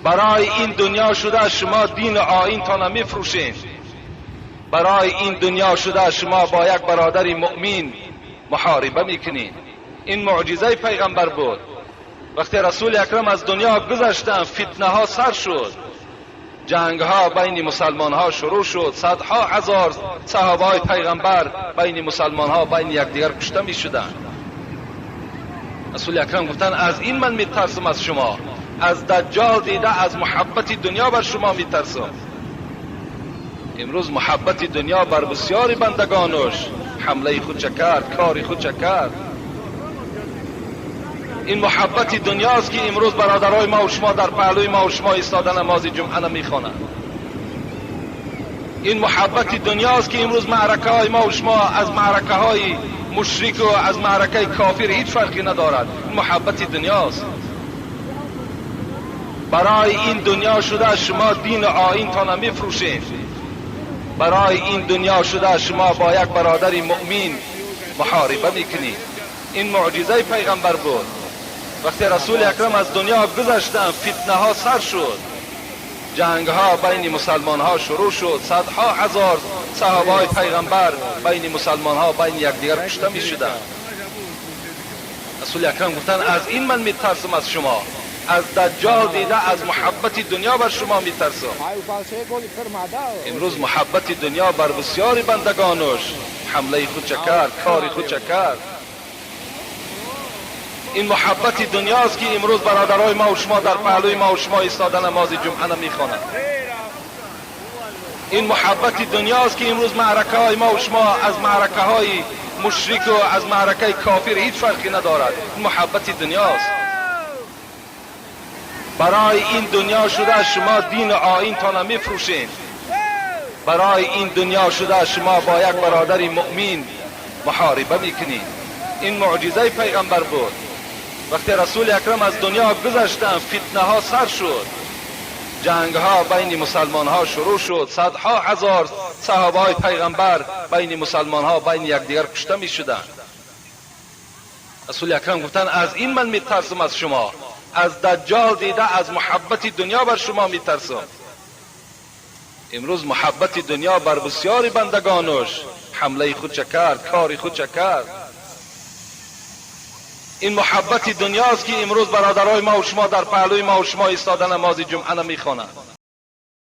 Барои ин дунё шуда шумо дину оинтона мефурӯшед. Барои ин дунё шуда шумо бо як бародари муъмин муҳориба мекунед. Ин мӯъҷизаи пайғамбар буд. Вақте Расули Акрам аз дунё гузаштанд, фитнаҳо сар шуд, ҷангҳо байни мусалмонҳо шурӯъ шуд, садҳо ҳазор саҳобаҳои пайғамбар байни мусалмонҳо байни якдигар кушта мешуданд. Расули Акрам гуфтанд: аз ин ман метарсам аз шумо, аз Даҷҷол дида аз муҳаббати дунё бар шумо метарсам. Имрӯз муҳаббати дунё бар бисёри бандагонаш ҳамлаи худша кард, кори худша кард. Ин муҳаббати дунёст, ки имрӯз бародарои мо шумо дар паҳлӯи мо шумо истода намози ҷумъа намехонанд. Ин муҳаббати дунёст, ки имрӯз маъракаҳои мо шумо аз маъракаҳои мушрику аз маъракаи кофир ҳеҷ фарқе надорад. Ин муҳаббати дунёст. Барои ин дунё шуда шумо дину оинтона мефурӯшед. Барои ин дунё шуда шумо бо як бародари муъмин муҳориба мекунед. Ин мӯъҷизаи пайғамбар буд. Вақте Расули Акрам аз дунё гузаштанд, фитнаҳо сар шуд, ҷангҳо байни мусалмонҳо шурӯъ шуд, садҳо ҳазор саҳобаҳои пайғамбар байни мусалмонҳо байни якдигар кушта мешуданд. Расули Акрам гуфтанд: аз ин ман метарсам аз шумо, аз Даҷҷол дида аз муҳаббати дунё бар шумо метарсам. Имрӯз муҳаббати дунё бар бисёри бандагонаш ҳамлаи худша кард, кори худша кард. Ин муҳаббати дунёст, ки имрӯз бародарои мо шумо дар паҳлӯи мо шумо истода намози ҷумъа намехонанд. Ин муҳаббати дунёст, ки имрӯз маъракаҳои мо шумо аз маъракаҳои мушрику аз маъракаи кофир ҳеҷ фарқе надорад. Ин муҳаббати дунёст. Барои ин дунё шуда шумо дину оинтона мефурӯшед. Барои ин дунё шуда шумо бо як бародари муъмин муҳориба мекунед. Ин мӯъҷизаи пайғамбар буд. Вақте Расули Акрам аз дунё гузаштанд, фитнаҳо сар шуд, ҷангҳо байни мусалмонҳо шурӯъ шуд, садҳо ҳазор саҳобаҳои пайғамбар байни мусалмонҳо байни якдигар кушта мешуданд. Расули Акрам гуфтанд: аз ин ман метарсам аз шумо, аз Даҷҷол дида аз муҳаббати дунё бар шумо метарсам. Имрӯз муҳаббати дунё бар бисёри бандагонаш ҳамлаи худша кард, кори худша кард. Ин муҳаббати дунёст, ки имрӯз бародарои мо шумо дар паҳлӯи мо шумо истода намози ҷумъа намехонанд.